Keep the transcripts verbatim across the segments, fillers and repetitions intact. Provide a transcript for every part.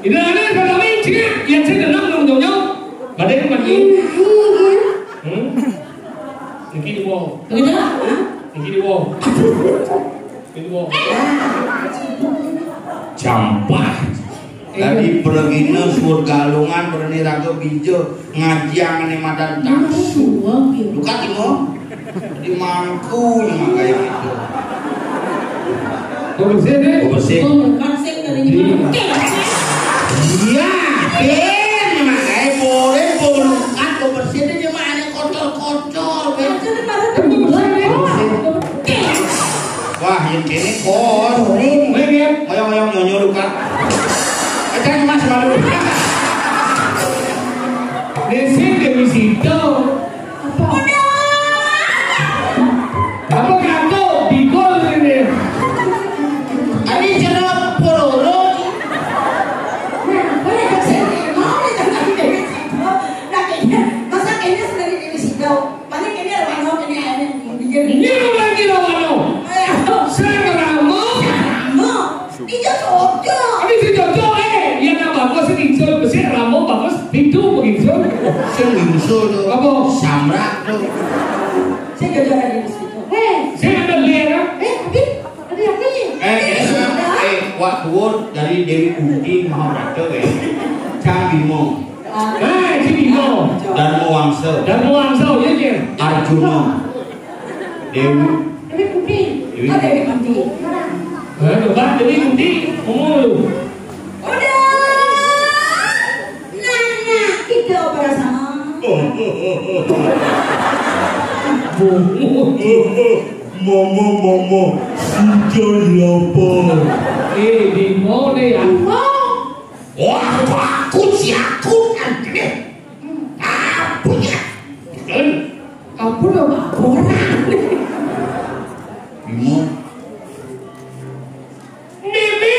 Ini ada kalau ini, ya, saya tenang dong, Jonyo. Badai mandi. Hmm? Niki di bawah. Kenapa? Niki di bawah. Niki di bawah. Campah. Dadi pregina suud Galungan, berani raga bija, ngajang ane madan tasu. Suap, ya. Lukat imo. Di mangku nya makai gitu. Bebersih deh. Bebersih. Oh, bukan sing dari Iya. Iya, dia makai boleh, boleh lukat, bebersih deh, dia mah ane kotor-kotor. Bebersih deh. Wah, yang kene kor. Baik ya. Oyong-oyong nyonyo lukat. Aja mas malu. Desin Dewi Sito. Apa? Apa kato? Bigol ini. Adi jeruk pororo. Nah, boleh kasih mau nih tentang Dewi Sito. Nah, kayaknya, masa kayaknya sudah di Dewi Sito. Paling ini ada Wano, ini ada yang mau bikin. Ini lagi Wano. Ayo. Saya Ramo. Ramo. Ini cocok. Ini si cocok, eh. Yang nambah gua sih Insul, sih Ramo bagus. Itu begitu. Sing Insul tuh. Apa? Samrak tuh. Saya cocok lagi di situ. Eh, saya ada lihat, kan? Eh, tapi ada yang ini. Eh, eh, eh, wak tuwur dari Dewi Kunti Mahabrata, ya. Cang Bima. Ah. Eh, si Bima. Dharma Wangsa. Dharma Wangsa, ya, ya. Arjuna. Dewi. Dewi Kunti. Dewi. Oh, Dewi Kunti. Eh, coba Dewi Kunti, ngomong lu. Udah. Nanya, kita perasaan. Mama, mama, sudah lapar. Eh, di mana ya? Wah, aku siakut, Andre. Apa ya? Apa dong? Orang. Bima. Mimi.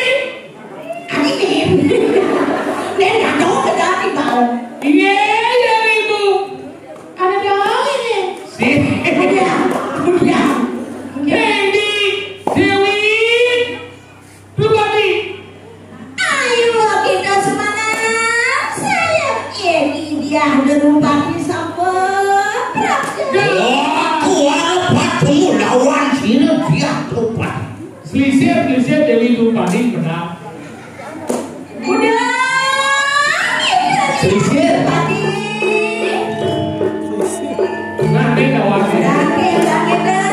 Ani Mimi. Nen ada ke dati bau. Iya, iya, Ibu. Ada dong ini. Si. Udah, udah. Hendy, Dewi, Drupadi. Ayo kita semangat. Saya ini dia Drupadi Samudra. Wah, aku arep ketemu lawan sini dia Drupadi. Selisih, selisih Dewi Drupadi menang. Udah. Selisih. Drupadi. Nah, ini kawan. Lagi, lagi, dah.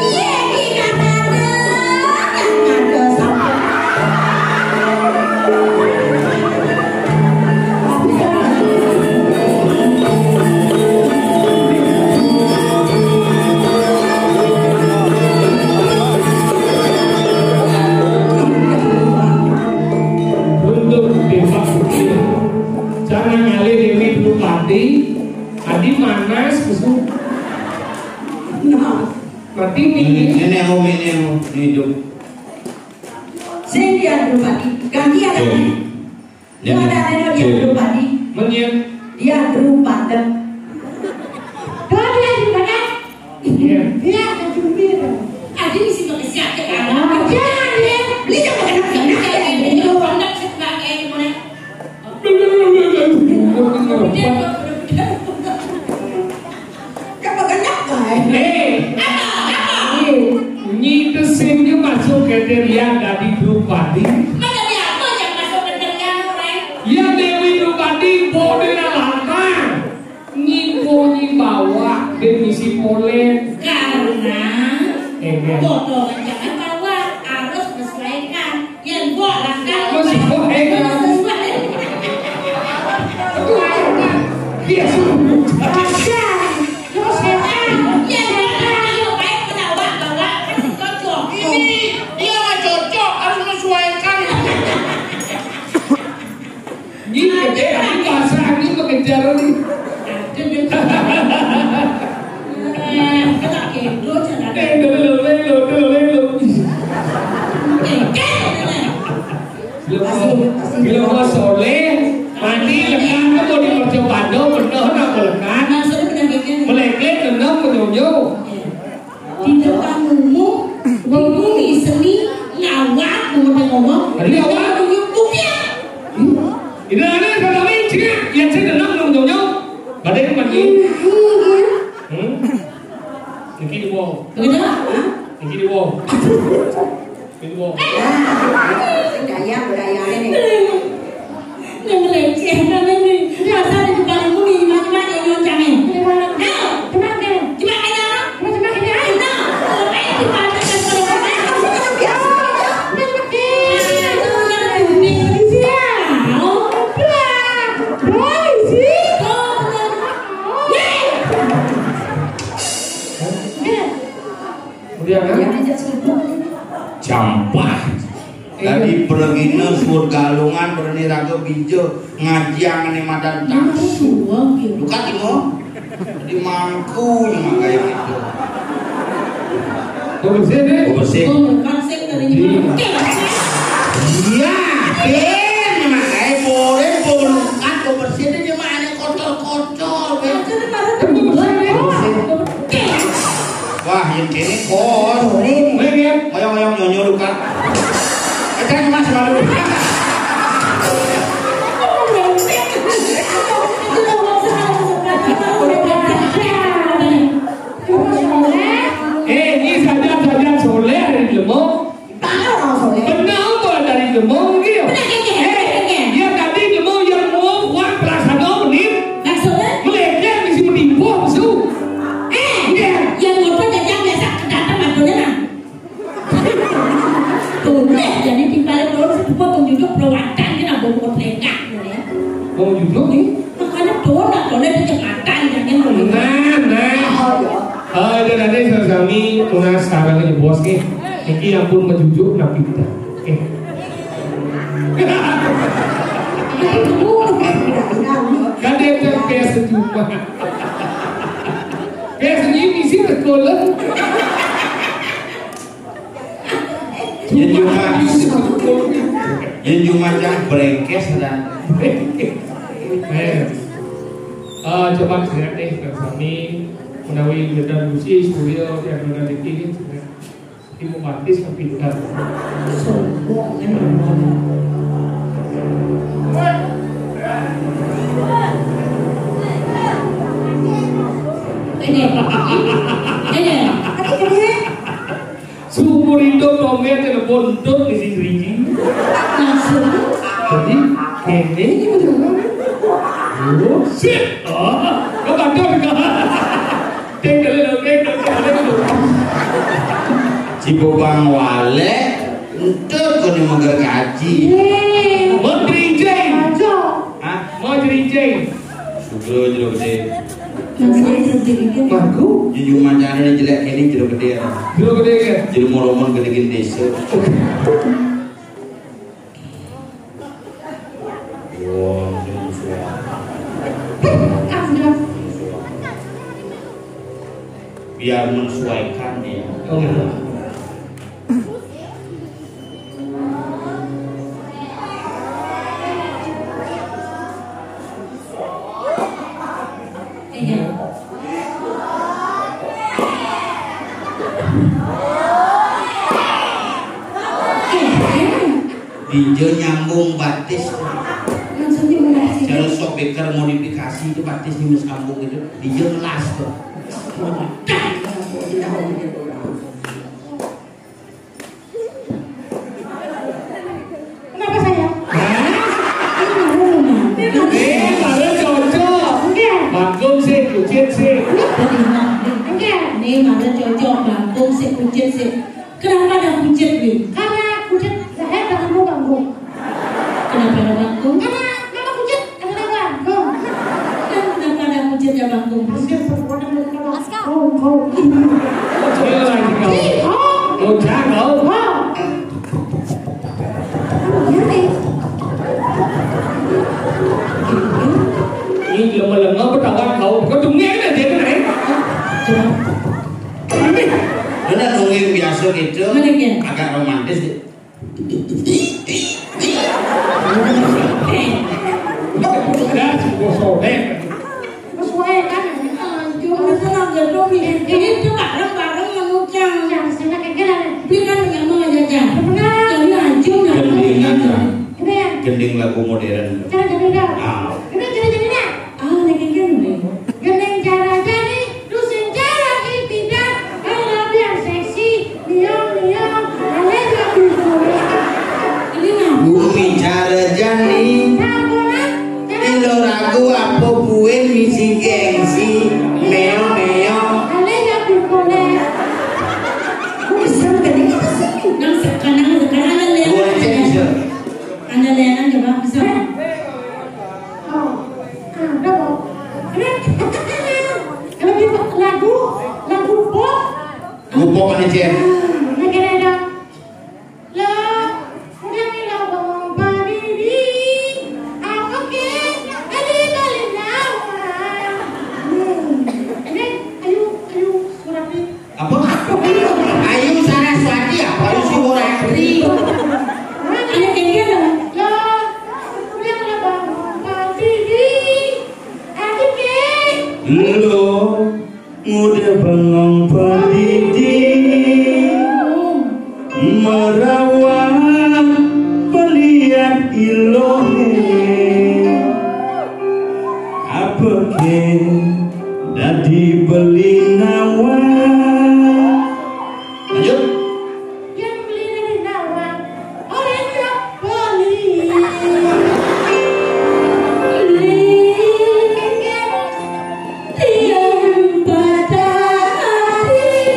Iya, kita ada. Yang ada sama. Untuk Dewa Putri, cara ngalih Dewi Drupadi, adi manas kusum. Nah, mati ini. Ini yang mau, ini yang mau hidup. Sing dia Drupadi, ganti ada. Oke. Dia ada, ada dia Drupadi. Menyen. Dia Drupada. Tuh dia Drupada. Iya. Dia ada jubir. Ada di situ kesiap ke kanan. Jangan dia. Beli yang mana kena kayak ini, lu kontak sebelah kayak gimana? Dia tuh bener-bener. Kan makan nyakai. Eh, nyi Tesing nyo masuk kriteria dadi Drupadi. Kan dadi apa yang masuk kriteria orang? Ya Dewi Drupadi, bodoh yang lantang. Nyi Ponyi bawa, ben ngisi polen. Karena eh, iya. Bodoh jangan bawa, harus menyesuaikan. Yang gua langkah. Terus gua, eh, sesuai. Dia suruh. Ajar. Terus setan. Ya, ya, ya, baik, kena bawa, bawa, kan cocok. Ini dia nggak cocok, harus menyesuaikan. Ini gede, ini bahasa ini mengejar ini. Eh, kena kendo, jangan. Eh, dulu, dulu, dulu, dulu. Eh, eh, eh. Bila mau, bila mau soleh, mandi lekan tu boleh baca pado, benar nak lekan. Maksudnya benar gini. Melekeh, tenang, menyonyo. Di depan umum, ngomong di seni, ngawak, Ngomong. Tadi apa? Bukti. Ini ada kata main cengak. Yang saya dengar dong dong. Badai mandi. Hmm. Niki di bawah. Begitu? Hah? Niki di bawah. Di bawah. Budaya, budaya ini. Yang receh, kan ini. Dasar di depan ibu nih, macam-macam yang nyocangin. Ayo, cepat deh. Cepat aja. Cepat, cepat, cepat. Ayo, nah. Sampai di depan, cepat, cepat, cepat. Kemudian, kan? Jampah. Tadi pergina suud galungan berani raga bija ngajiang ni madan tas. Dukat timo. Di mangku ni makai itu. Bebersih deh. Bebersih. Iya, ben makai boleh belukat bebersih deh, cuma ada kotor-kotor. Bebersih deh. Wah, yang kene kos. Boleh, ya. Ngoyong-ngoyong nyonyo luka. Aja cuma selalu. Eh, ini saja saja soleh dari ilmu. Benar orang soleh. Benar tuh dari ilmu gitu. Benar, kene, kene. Dia tadi ilmu yang mau kuat perasaan menit. Maksudnya? Melekat di sini menipu su. Eh, yang motor jajan biasa datang motornya nah. Boleh jadi tinggal terus buat tunjuk perawatan dia nak bawa motor lekak. Mau jujur nih? Makanya doa nak boleh di Jakarta, jangan boleh. Nah, nah. Oh, ya. Eh, dan ada yang sami tunas sekarang aja bos nih. Niki ampun menjujur nabi kita. Eh. Kan dia biasa cuma. Biasanya misi sekolah. Yang cuma, yang cuma cah brengkes dan. Eh, coba lihat nih, Kang Sami, menawi Gedan Gusi, Suryo, yang Gedan Diki ini, ibu batis tapi Gedan. Sombong kan. Ini, ini. Seumur hidup dompet telepon untuk isi drinking. Langsung. Jadi, kene ini betul. Oh, shit. Oh, kau kacau juga. Cek kali dong, cek, cek, cek, cek. Cibubang wale, untuk kau ni mager kaji. Menteri Jeng. Hah? Mau jadi Jeng. Sugro jero gedhe. Maksudnya seperti itu. Bagus. Jujur macane jelek kene jero gedhe ya. Jero gedhe ya. Jero moromon gedhe desa. Wah, jero suara. Biar menyesuaikan ya. Oh, iya. Dija nyambung batis. Maksudnya batis itu? Cara sok beker modifikasi itu batis di sambung itu. Dija ngelas tuh. Kenapa saya? Hah? Ini baru, Mas. Ini baru. Eh, baru cocok. Enggak. Bagong sih, kucit sih. Enggak. Ini baru cocok, bagong sih, kucit sih. Kenapa ada kucit, Win? Karena kucit saya ketemu bagong. Kenapa ada bagong? Karena, karena kucit ada bagong. Kan kenapa ada kucitnya bagong? Hampir sempurna dari kalau. Aska. Oh, oh. Iya, lagi kau. Ih, oh. Bocah kau. Oh. Ini dia melengah, bertawan kau. Kau demi aja dia kan, eh? Ini. Benar dongeng biasa gitu. Mana dia? Agak romantis gitu. Dah, gosok, eh. Sesuai kan? Anjur, tenang, ya, Domi. Ini tuh bareng-bareng menukang. Yang senang kayak gini. Belikan yang mau aja, aja. Benar. Jadi anjur. Ning lagu modern. Cara jadinya. Ah. Ini cara jadinya. Ah, lagi kan nih. Gending cara jadi, dusun cara ipidan, kalau biar seksi, miong miong, ale jatuh. Ini nah. Bumi cara jani. Nah, bola. Ilo ragu apa buin misi gengsi, meo meo. Ale jatuh boleh. Kok bisa tadi apa sih? Nang sekarang, sekarang ada lihat. Gua aja bisa. Anda lihat aja, Bang, bisa. Oh, ada kok. Ini lebih lagu, lagu pop. Lagu pop mana, Cem? Ah, ini kira ada. Lo, udah nih lo ngomong berdiri. Apa ke? Tadi balik nama. Hmm. Ini, ayo, ayo, surat nih. Apa? Ayu Saraswati apa Ayu Sumoratri? Anak kecil loh. Lo, udah lo bangong berdiri. Adik, eh. Lo, udah bangong berdiri. Merawat pelian ilohe. Apa ke dadi beli nawang? Lanjut. Yang beli dari nawang, orang yang beli. Tiang patah hati.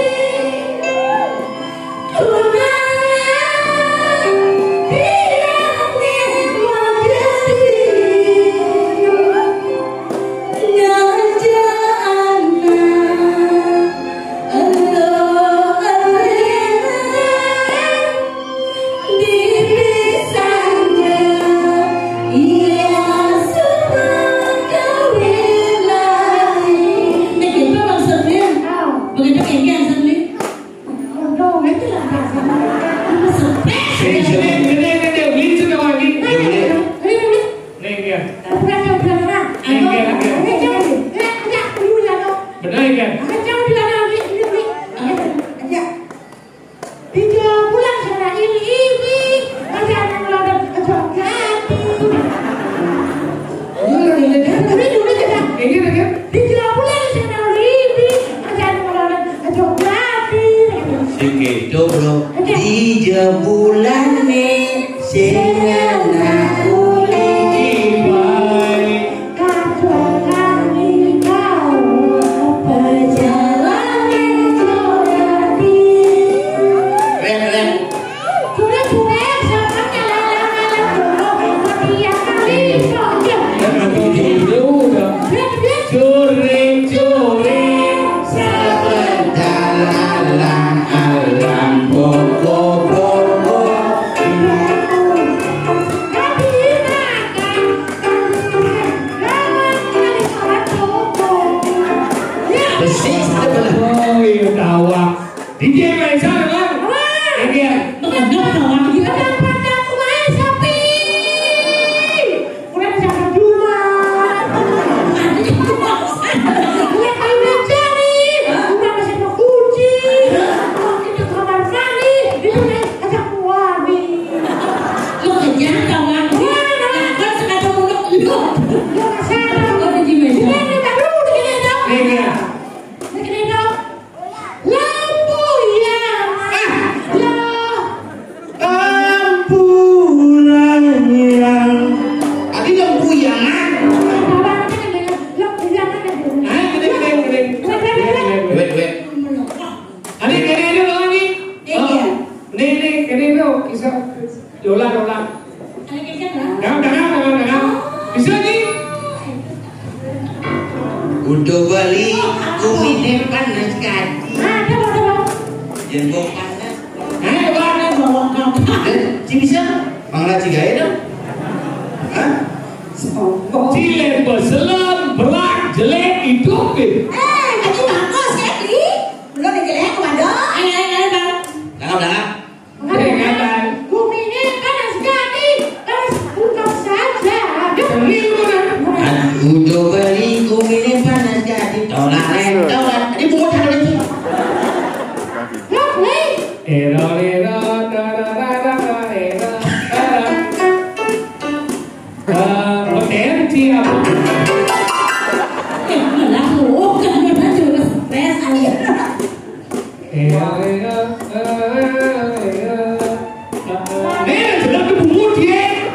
Begitu maksudnya. Sini, sini, sini, sini, sini, sini, sini. Nih, dia. Nih, dia. Benar, dia. Tiga bulan sana ini, ini. Aja nang lodon, aja ganti. Ini lagi ngejar. Ini dulu aja. Ini lagi. Tiga bulan sana ini, aja nang lodon, aja ganti. Sing gitu, bro. Oke. Tiga bulan nih, sing anak uli. Kadang kami tahu perjalanan Jurapi. Rem, rem. Jurek, jurek, siapa yang lalang-lalang dulu? Tapi yang kali ini kok dia? Dia udah. Dia, dia. Jurek, jurek, siapa yang lalang-lalang alam pokok-pokok? Besi sebelah. Oh, iya, tawa. D J Maisa, kan? Iya. Betul, tawa. Iya, kan, pada kumaha sapi. Udah bisa berjuang. Udah kayu mencari. Udah bisa berkunci. Udah kita kamar mandi. Itu nih. Aja kuari. Lu kerja kawan. Wah, nah. Kan sengaja mundur lu. Lu kasar. Lu di gimana? Ini baru begini dong. Iya. Begini dong. Lampu ya. Ah. Lah. Lampu yang. Tadi lampu yang. Lampu yang. Hah? Gede, gede, gede. Gede, gede. Wait, wait. Ade, kene ade lagi. Iya. Nih, nih, kene itu bisa. Dolan, dolan. Ade kene kan? Jangan, jangan, jangan, jangan. Bisa nih. Udah balik, kumine panas kaki. Ada, ada, ada. Jenggot panas. Eh, mana bawa kamu? Eh, si bisa? Mangga ciga ya dong. Hah? Sombong. Cilek beselem, berak, jelek, hidup deh. Eh, jadi bagus ya, Kli? Belum dijelek, waduh. Ayo, ayo, ayo, Bang. Tangkap, tangkap. Peringatan. Bumi ini panas jadi, panas untuk saja. Serius, Bang? Udah beli bumi ini panas jadi, tolak, eh, tolak. Ini pungut satu lagi. Loh, weh. Ero, ero, tararara, ero, ero. Eh, malah lu kan memang juga stres aja. Eh, eh, eh, eh, eh. Nih, jelas tuh bungut dia.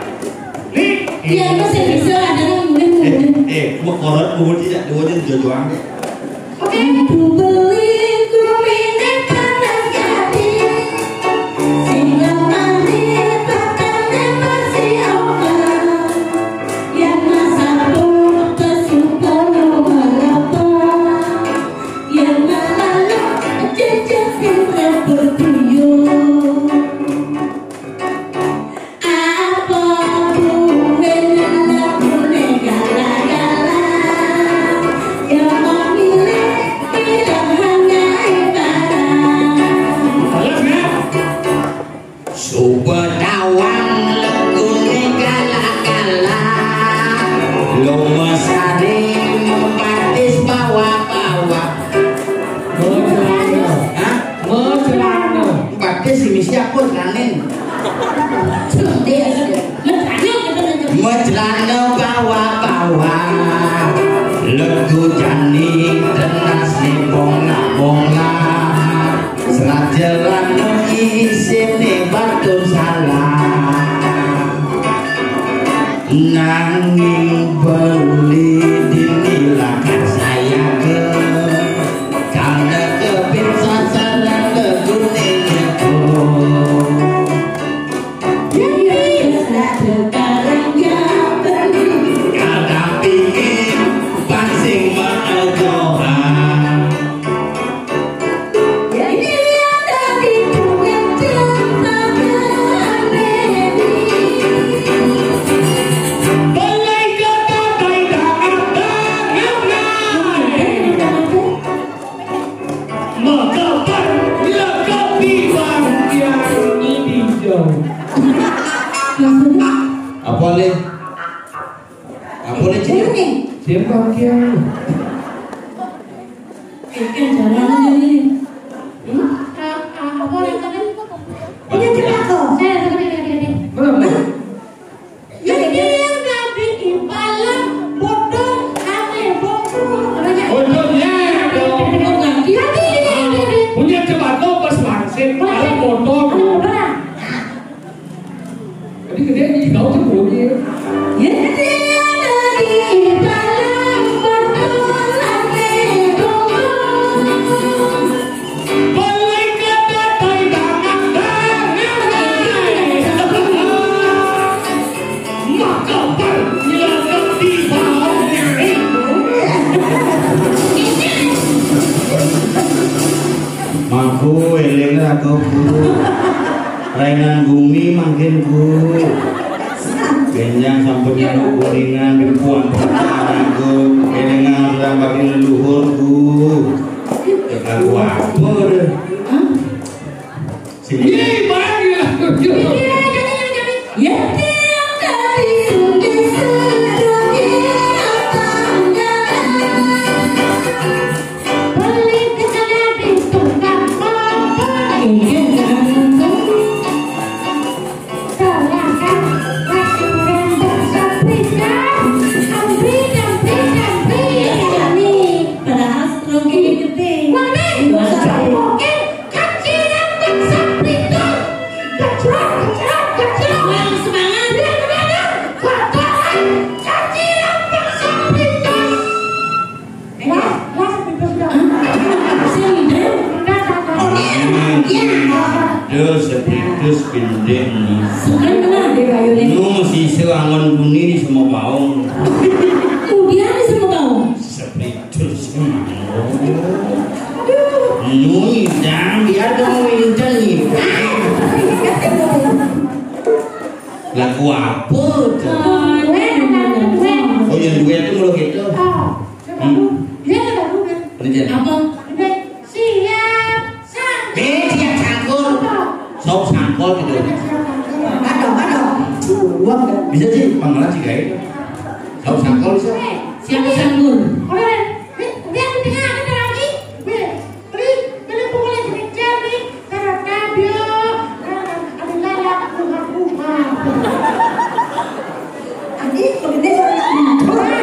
Nih. Iya, masih bisa ada kan mungkin. Eh, eh, gua korot bungut tidak dua aja jojoan deh. Oke. Aku beli kerupuk panas jadi. Sing lemari pakannya masih open. Yang masak pun pesu perlu merapat. Yang malah lo cecek pinter berkuyung. Apa buin lagu negara-gara? Yang memilih tidak hanya ibarat. Coba tawang legune gala-gala. Lo mesare mempatis bawa-bawa. Mau celana. Hah? Mau celana. Mempatis si misi apa ranin? Mecelana bawa-bawa. Lego jani tenas nih bongla-bongla. Selat jalan isine batu salah. Nanging beli dinilakan saya ke. Karena kepin sasaran legune nyeko. Kadang pingin pancing maedohan. Maka pan nyelaka di bangkian ini jauh. Apa le? Apa le cik? Dia bangkian. Oke, jangan ini. Hmm? Apa le tadi? Ini celaka. Saya tadi tadi tadi. Mana? Jadi yang tadi ibarat bodoh ame bongkok. Bodohnya dong. Jadi punya cembako pas wangsit, malah bodoh. Jadi gede nih, kau tuh bunyi. Jadi yang tadi ibarat bodoh ame bongkok. Balik ke datai tangan, tangan. Maka bernyata di bawahnya. Mangku eling aku guru. Rainan bumi mangkin guru. Genjang sampun nyanu kuningan di puan aku. Elingan urang bagi leluhurku. Tekan apa deh? Sini. Iya, Bang. Iya. Ya, tiap kali sudah sedang apa enggak? Beli ke sana di tukang kopi. Iya, jangan lupa. Silakan, lakukan bersabrikan. Ambil, ambil, ambil. Iya, nih. Padahal stroke ini gede. Wah, nih. Wah, stroke. Kaciran bersabrikan. Kecrok, kecrok, kecrok. Kurang semangat. Biar benar. Kotoran. Kaciran bersabrikan. Lah, lah, sepitus dong. Sini, Dek. Enggak, enggak, enggak. Iya. Terus sepitus pinting. Sekarang kena, Dek, ayo, Dek. Nu sisa angon buni di semua baung. Kemudian di semua baung. Sepitus emang. Nu idang, biar kamu minta nih. Lagu apa tuh? Oh, yang duet tuh kalau gitu. Hmm. Ini dia. Apa? Siap. Eh, siap sangkul. Sok sangkul gitu. Aduh, aduh. Bisa sih, panggilan sih kayak. Sok sangkul bisa. Siap sangkul. Adi, begini suara anak muda.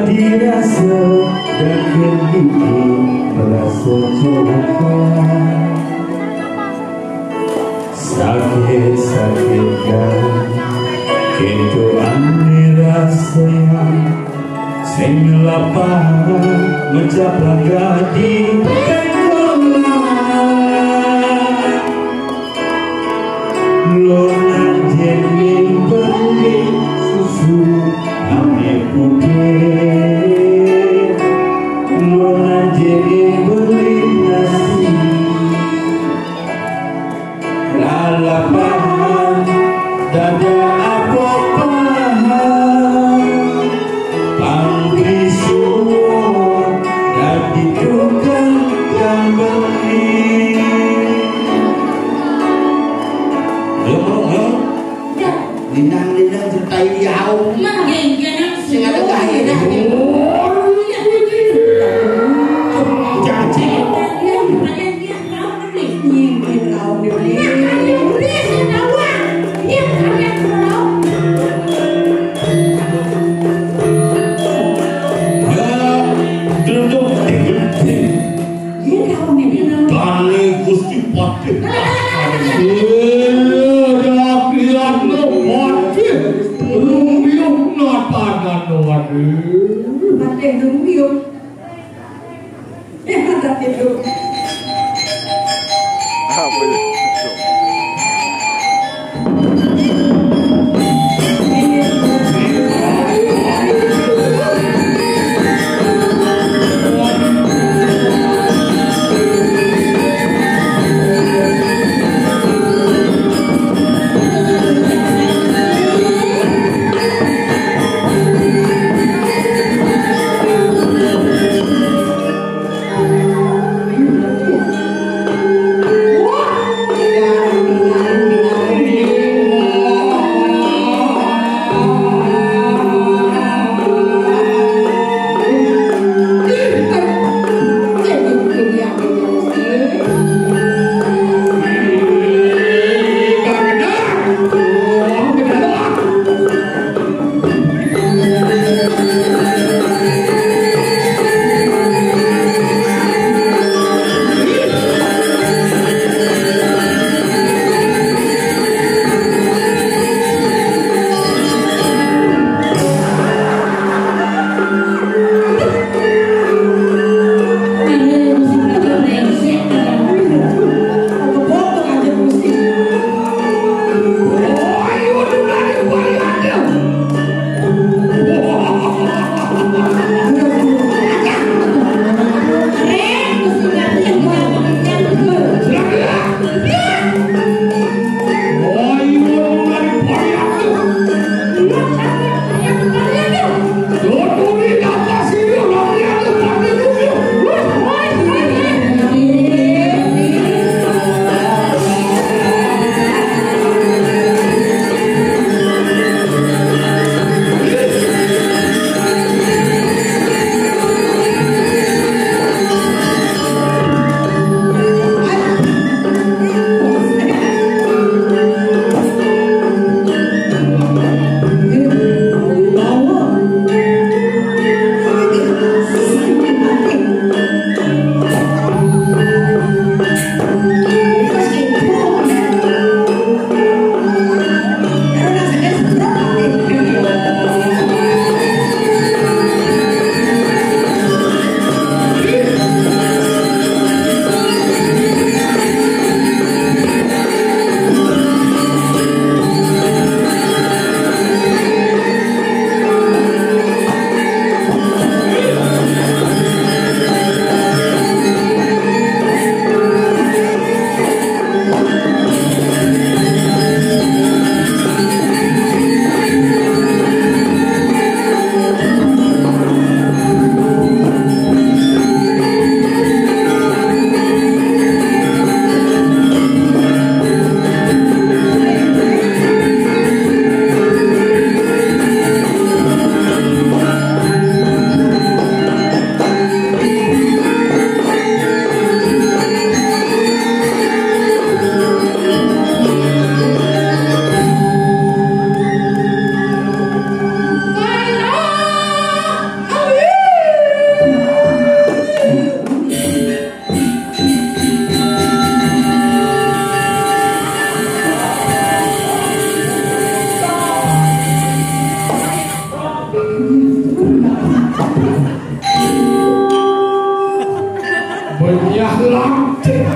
Dirasa dan kendiki merasa curhat. Sakit-sakit kan kita ane rasa. Sing lapar mencaplak di tengkorak. Lo nak jeling beli susu ame putih. Lo nak jeling beli nasi. Lalapan dada apa paham. Pang bisu dadi tukang gambling. Ayo, ngomong, ngomong. Dah. Lindang-lindang ceritay diau. Mah genggenang sing ada gaé dah. Oh, iya, iya. Jangan cek. Iya, iya, iya. Iya, iya. Dane Gusti Patih. Iya, rakyatno Patih. Rumiuh natanan waduh. Patih rumiuh. Apa itu?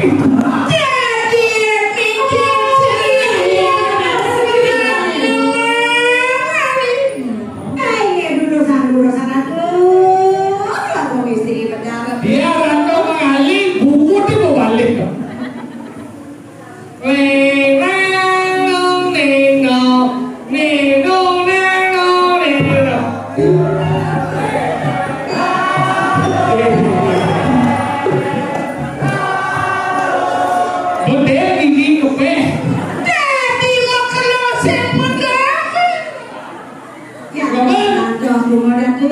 Dadi mikir sendiri. Ayo dulu sana, dulu sana. Aduh, aku istri benar. Dia rantau mengalir, bungut dia mau balik. Neng, neng, neng, neng. Bedil gigi kepeh. Dadi makelo sing pegang. Ya, ada bunga datu.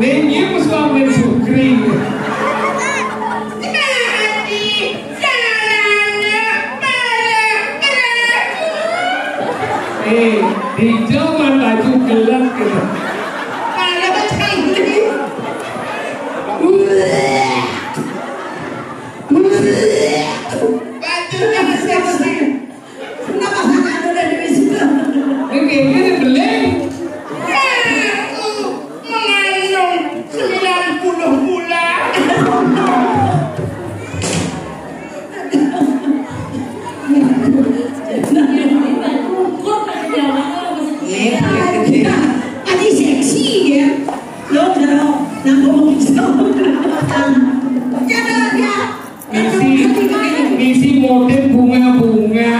Ning, iya pesuang ning Sukri. Eh, di zaman baju gelap gitu. Bajunya seksi. Kenapa sangat ada di situ? Ini kayaknya ini beling. Aku mengandung sembilan puluh bulan. Iya, pakai kecil. Aji seksi ya. Lo kalau nangkep mau bisa. Jangan ya. Misi, misi motif bunga-bunga.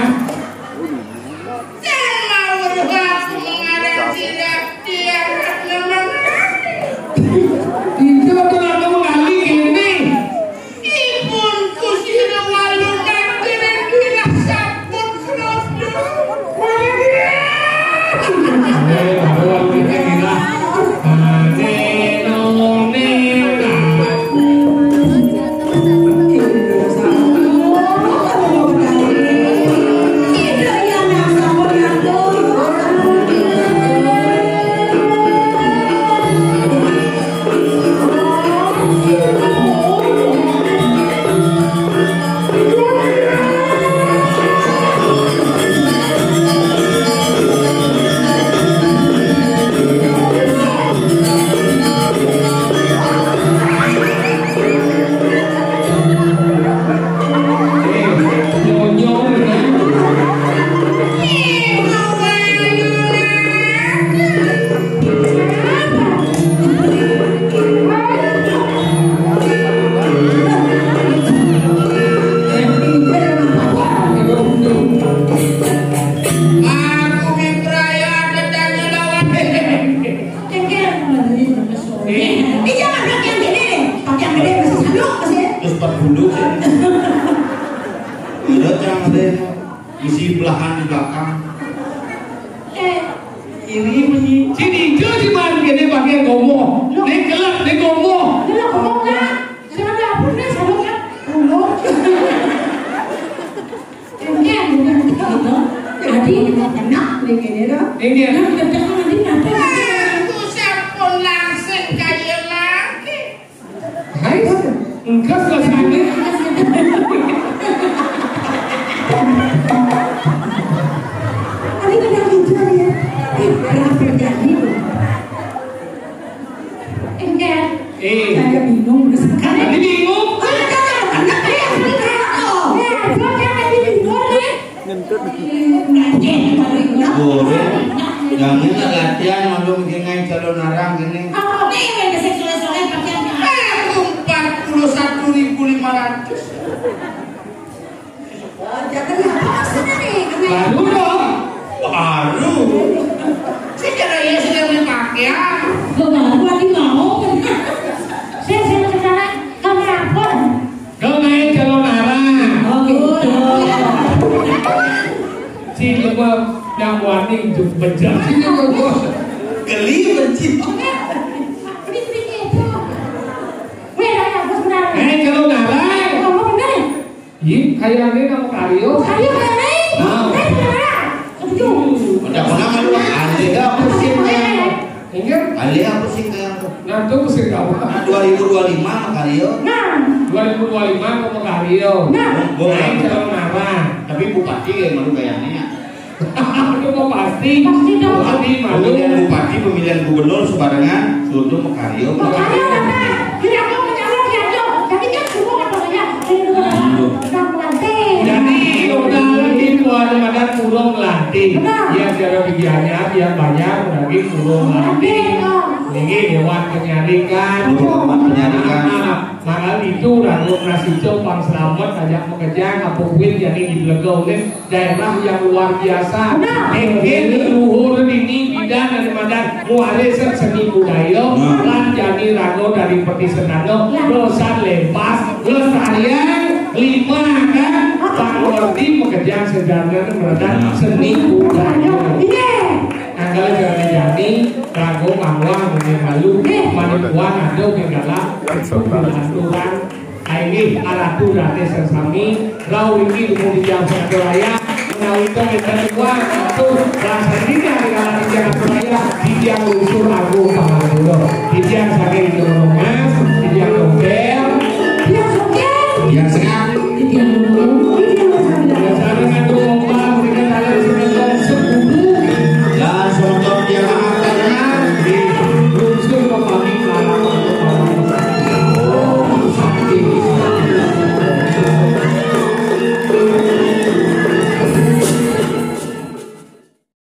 Jangan mau aku mengarang sila dia memang. Itu betul aku mengalih gini. Ipun kusira walu nang kira-kira sampun krodo. Aku mibraya tetangga lawan. Iya, pakai yang gede, pakai yang gede masih sanduk masih. Terus empat puluh sih. Ada yang ada yang isi belahan di belakang. Eh, ini bunyi. Sini, itu si Bang, ini pakai gomo. Ini kelak, ini gomo. Ini lah, gomo lah. Sudah dapur nih, sanduknya. Gomo. Iya, bukan gitu. Adi, enak nih kayaknya, dah. Iya. Nah, kita nanti nanti. Aku sampun langsung kaya lagi. Hai, engkas lah sakit. Adi, kita bicara ya. Eh, berapa jadi tuh? Enggak. Eh. Saya bingung, udah sekarang. Tadi bingung. Anak, anak, anak, anak, anak. Ya, gua kan tadi bingung, ya. Boleh. Jangan latihan malu bikin calon arang gini. Apa nih, yang kesek sore-sore pakai apa? Eh, empat puluh satu ribu lima ratus. Jangan apa maksudnya nih? Baru dong. Baru. Saya kira ya sudah beli pakaian. Lo baru lagi mau. Saya, saya ke sana, kamu apa? Apa yang wani juk bejat. Geli benci. Ini sedikit. Weh, dah ya, bos benar. Eh, kalau narai. Ngomong benar. Ih, kayak ini nama Karyo. Karyo, kayak ini. Nah. Eh, benar. Setuju. Udah pernah kan lu? Ada apa sih? Inggih. Alih apa sih kayak tuh? Nah, tuh sih kamu. Nah, dua ribu dua lima mah Karyo. Nah. Dua ribu dua lima mah Karyo. Nah. Gua Nah, kalau nara. Tapi bupati kayak malu kayaknya. Itu mau pasti. Pasti dong. Bupati malu. Pemilihan bupati, pemilihan gubernur sebarengan, sudah mau Karyo. Mau Karyo, Bapak. Jadi aku mencalon Karyo. Jadi kan semua katanya. Jadi udah melantik. Jadi udah lagi buat makan burung melantik. Benar. Ya, cara pikirannya biar banyak lagi burung melantik. Ini dewan penyarikan. Dewan penyarikan. Nah, maka itu ralu nasi copang selamat ajak mengejang apa buit yang ini dilegau nih daerah yang luar biasa. Nah. Mungkin luhur ini bidang dan madan muarisan seni budaya. Nah. Lan jani rago dari peti sedano. Nah. Dosan lepas lestarian lima kan. Pak Ngerti mengejang sedana meredan Nah. Seni budaya. Iya. Angkal jani-jani rago mawang mene malu. Eh. Manipuan ado genggalan. Aturan. Aini aratu rate sesami. Rau iki dukung di jam satu raya. Menawi to kita semua. Tuh, rasa ini ada di jam satu raya. Di jam unsur aku.